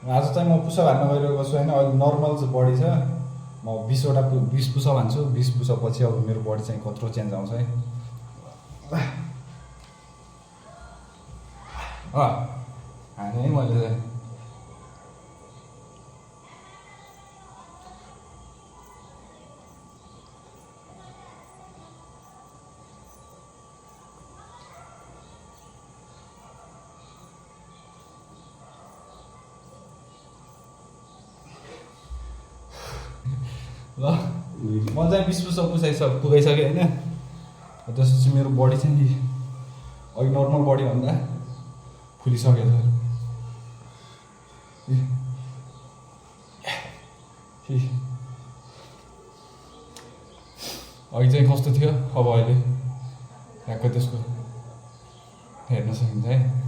आज चाहिँ म पुसअप हान्न गइरहेको छु होइन। अहिले नर्मल चाहिँ बडी छ, म 20 पुसअप हान्छु। 20 पुसअप पछि अब मेरो बडी चाहिँ कत्रो चेन्ज आउँछ है। हाने है मैले चाहिँ। ल म चाहिँ 20 पुसअप पुगाइसकेँ होइन। त्यसपछि मेरो बडी चाहिँ नि अघि नर्मल बडी भन्दा फुलिसक्यो छ। अघि चाहिँ कस्तो थियो अब अहिले ठ्याक्कै त्यसको हेर्न सकिन्छ है।